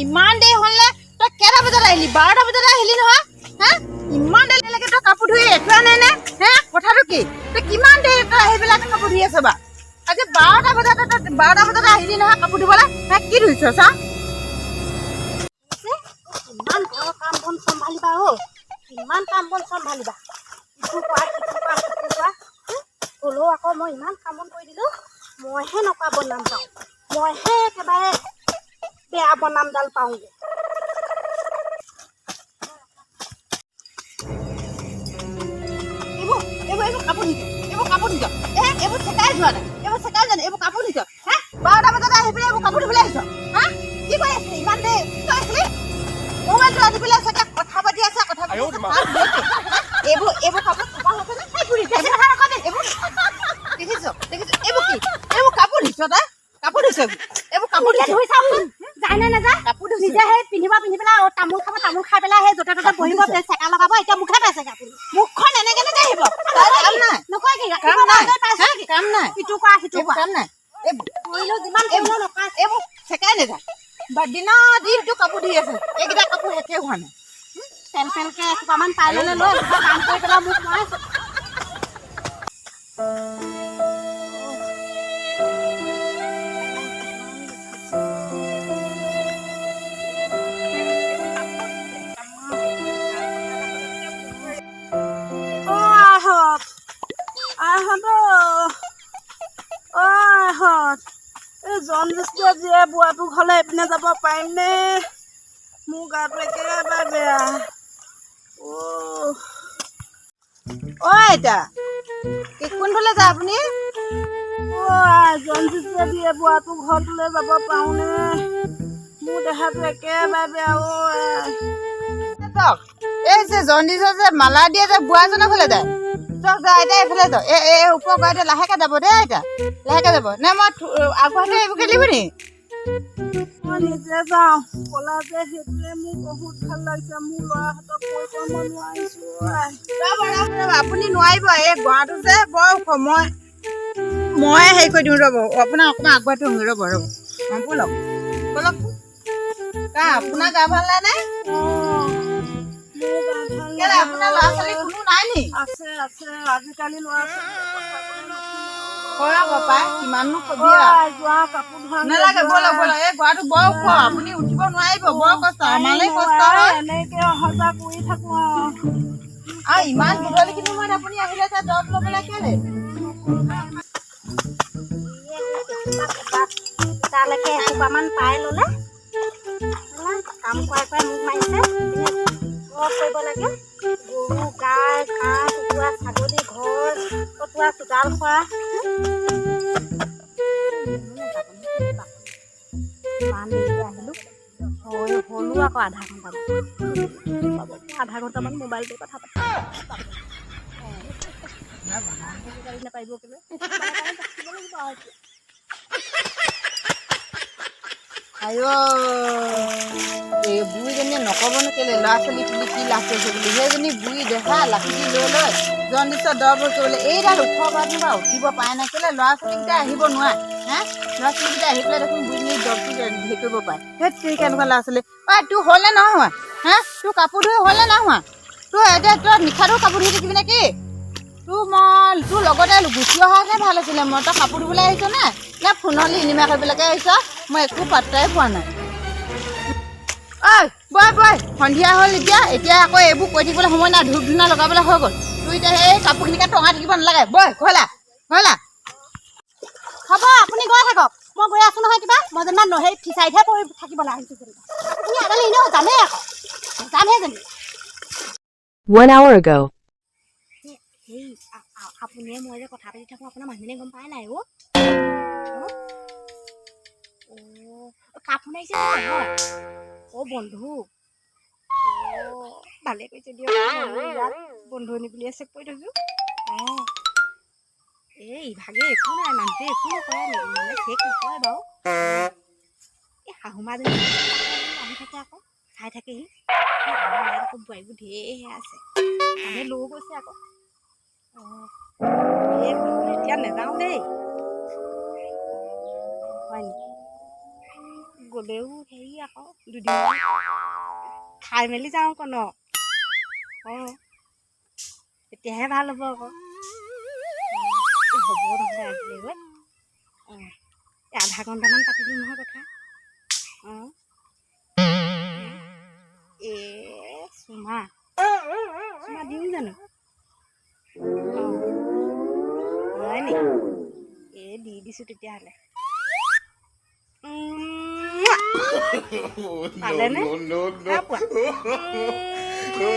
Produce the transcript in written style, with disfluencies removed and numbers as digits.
ইমান দেৰি হ'লনে? তই কেইটা বজাত আহিলি? 12টা বজাত আহিলি নহয়। হা, ইমান দেৰিলৈকে তই কাপোৰ ধুই এটোৱা নাই নে? হে, কথাটো কি? তই কিমান দেৰি তই আহি পেলাই কাপোৰ ধুই আছ বা? আজি 12টা বজাতে, তই 12টা বজাতে আহিলি নহয় কাপোৰ ধুবলৈ। হে, কি ধুইছ চা? কিমান ঘৰৰ কাম বন চম্ভালিবা অ', কিমান কাম বন চম্ভালিবা, ইটো কৰা, সিটো কৰা, সিটো কৰা। হ'লেও আকৌ মই ইমান কাম বন কৰি দিলোঁ, মইহে নকৰা বদনাম পাওঁ, মইহে একেবাৰে বেয়া বদনামডাল পাওঁগৈ। এইবোৰ এইবোৰ এইবোৰ কাপোৰ ধুইছ, এইবোৰ কাপোৰ ধুইছ। এ, এইবোৰ চেকাই যোৱা নাই, এইবোৰ চেকাই যোৱা নাই, এইবোৰ কাপোৰ ধুইছ। হা, 12টা বজাতে আহি পেলাই এইবোৰ কাপোৰ ধুবলৈ আহিছ? হা, কি কৰি আছিলি ইমান দেৰি? কি কৰি আছিলি? মোবাইলটো আনি পেলাই চাগে কথা পাতি আছে, কথা পাতি আছে। তাত গৈছে। হা? এইবোৰ এইবোৰ কাপোৰ চাফা হৈছে নে? সেই বুঢ়ী, বেছি কথা নকবি। এইবোৰ দেখিছ, দেখিছ, এইবোৰ কি? এইবোৰ কাপোৰ ধুইছ তই? কাপোৰ ধুইছ এইবোৰ? এইবোৰ কাপোৰ নিজে ধুইছ? ধুই চাওকচোন, যায় নে নাযায়? কাপোৰ ধুইছ? নিজে সেই পিন্ধিব, পিন্ধি পেলাই আৰু তামোল খাব, তামোল খাই পেলাই সেই য'তে ত'তে কাপোৰ বহিব, ধুইছ? চেকা লগাব। এতিয়া মুখে পাইছে আপুনি। মুখখন এনেকে এনেকে আহিব। তাৰ কাম নাই। নকয় কি? কাম ৰাতিপুৱা নাই। বাৰটাই পাইছে হা? নেকি? কাম নাই। ইটো কৰা, সিটো এইবোৰ কৰা। কাম নাই। এইবোৰ কৰিলেও, যিমান কৰিলেও নকয়। এইবোৰ চেকাই নাযায় বা। দিনৰ দিনটো কাপোৰ ধুই আছে, এইকেইটা কাপোৰ শেষে হোৱা নাই। পেল পেলকে এসোপামান পাই ল'লে লৈ এসোপা কাম কৰি পেলাই মোক মই আহত, আহত, অ আহত। এই জনজেষ্ঠীয়ে জীয়ে বুঢ়াটো ঘৰলৈ এইপিনে যাব পাৰিমনে? মোৰ গাটো একেবাৰে বেয়া অ'। অ আইতা, কি কোনফালে যায় আপুনি? অ আই, জনজেষ্ঠীয়ে দিয়ে বুঢ়াটো ঘৰটোলৈ যাব পাৰোঁনে? মোৰ দেহাটো একেবাৰে বেয়া অ আই। যাওক, এই যে জণ্ডিচৰ যে মালা দিয়ে যে বুঢ়াজনৰ ফালে যায়। যাওক, যাওক আইতা, এইফালে যাওক। এই এই ওপৰ গাড়ীতে লাহেকে যাব দেই আইতা, লাহেকে যাব। নে মই আগবঢ়াই থৈ এইবোৰ খেলিব নি? মই নিজে যাওঁ। ক'লা যে, সেইটোৱে মোৰ বহুত ভাল লাগিছে। মোৰ ল'ৰাহঁতক কৈ কৈ মই নোৱাৰিছোঁ অ আই। ৰ'ব, ৰ'ব, ৰ'ব, আপুনি নোৱাৰিব। এই গঁৰাটো যে বৰ ওখ, মই মই হেৰি কৰি দিওঁ, ৰ'ব। আপোনাক অকণমান আগবঢ়াই থৈ আহোঁ, ৰ'ব, ৰ'ব। অঁ, ব'লক, ব'লকচোন। কা আপোনাৰ গা ভাল নাই নে? অ, মোৰ গা ভাল কেলে, আপোনাৰ ল'ৰা ছোৱালী নহয়। কোনো নাই নি? আছে, আছে। আজিকালি ল'ৰা ছোৱালীয়ে কথা ক'লে নুশুনে। হয় আকৌ পাই, কিমাননো অ কবি আৰু। আই, যোৱা, কাপোৰ ধোৱাংগে। নালাগে। যোৱা। ব'লক, ব'লক। এই গঁৰাটো বৰ ওখ, আপুনি উঠিব নোৱাৰিব, বৰ কষ্ট, আমালৈ কষ্ট হয়। এনেকে অহা যোৱা কৰি থাকো আৰু। আৰু ইমান গধূলিখিনি সময়ত আপুনি আহিলে যে দৰৱ ল'বলৈ কেলে? তালৈকে এসোপামান পাই ল'লে কাম কৰাই কৰাই মোক মাৰিছে। চব কৰিব লাগে, গৰু গাই, হাঁহ কুকুৰা, ছাগলী, ঘৰ কটোৱা, চোতাল সৰা। ইমান দেৰিকে আহিলোঁ হয়, হ'লো আকৌ আধা ঘণ্টামান, আধা ঘণ্টামান মোবাইলতে কথা পাতি নাপাৰিব কেলৈ লাগিব আৰু এতিয়া। আইঅ, এই বুঢ়ীজনীয়ে নক'বনো কেলে ল'ৰা ছোৱালী তুলি কি লাভ কৰিছে বুলি? সেইজনী বুঢ়ী দেহা লাখুটি লৈ লৈ জণ্ডিচৰ দৰৱ কৰিবলৈ এইডাল ওখ বাট বা উঠিব পাৰে নাই কেলে? ল'ৰা ছোৱালীকেইটা আহিব নোৱাৰে। হে, ল'ৰা ছোৱালীকেইটা আহি পেলাই দেখোন বুঢ়ীজনী দৰৱটো হেৰি কৰিব পাৰে। সেই তেৰি, কেনেকুৱা ল'ৰা ছোৱালী ঐ! তোৰ হ'লনে নহয় হোৱা? হে, তোৰ কাপোৰ ধুই হ'লনে নাই হোৱা? তোৰ এতিয়া তই নিশাটো কাপোৰ ধুই থাকিবি নেকি? তোৰ মই তোৰ লগতে গুচি অহাহে ভাল আছিলে। মই তই কাপোৰ ধুবলৈ আহিছ নে নে ফোনত লিলিমা কৰিবলৈকে আহিছ, মই একো পাত্তাই পোৱা নাই। ঐ বই, বই, সন্ধিয়া হ'ল এতিয়া। এতিয়া আকৌ এইবোৰ কৰি থাকিবলৈ সময় নাই। ধূপ ধূনা লগাবলৈ হৈ গ'ল। তোৰ এতিয়া সেই কাপোৰখিনিকে টঙাই থাকিব নালাগে। বই, ঘৰলা, ঘৰলা। হ'ব, আপুনি গৈ থাকক, মই গৈ আছো নহয়। কিবা মই যেনিবা সেই ফিচাৰীতহে পৰি থাকিবলৈ আহিছোঁ যেনিবা। আপুনি আবেলি এনেও যামেই আকৌ, যামহে যেনিবা। One hour ago. সেই আপুনিয়ে মই যে কথা পাতি থাকোঁ, আপোনাৰ মানুহজনীয়ে গম পাই নাই? অ' অ', কাৰ ফোন আহিছে নহয়? অ' বন্ধু, অ' ভালেই কৰিছে দিয়ক। ময়ো ইয়াত বন্ধুনী বুলিয়ে চেভ কৰি থৈছোঁ। অঁ, এই ইভাগে একো নাই, মানুহটোৱে একো নকৰে, মানে শেষ নকৰে বাৰু। এই শাহু মাজনী আহি থাকে আকৌ, চাই থাকেহি। এই আমাৰ ইয়াত আকৌ বোৱাৰীবোৰ ঢেৰ সেয়া আছে, মানুহে লৈ গৈছে আকৌ। অঁ, এই মই এতিয়া নাযাওঁ দেই। হয় নেকি? গ'লেও হেৰি আকৌ দুদিন খাই মেলি যাওঁ আকৌ ন। অঁ, তেতিয়াহে ভাল হ'ব আকৌ। এই হ'ব নহ'লে আজিলৈ গৈ। অঁ, এই আধা ঘণ্টামান পাতিলোঁ নহয় কথা। অঁ, এ চুমা চুমা দিওঁ জানো? অঁ, হয় নি? এ দি দিছোঁ তেতিয়াহ'লে। পালেনে? No, no, নাই পোৱা। No.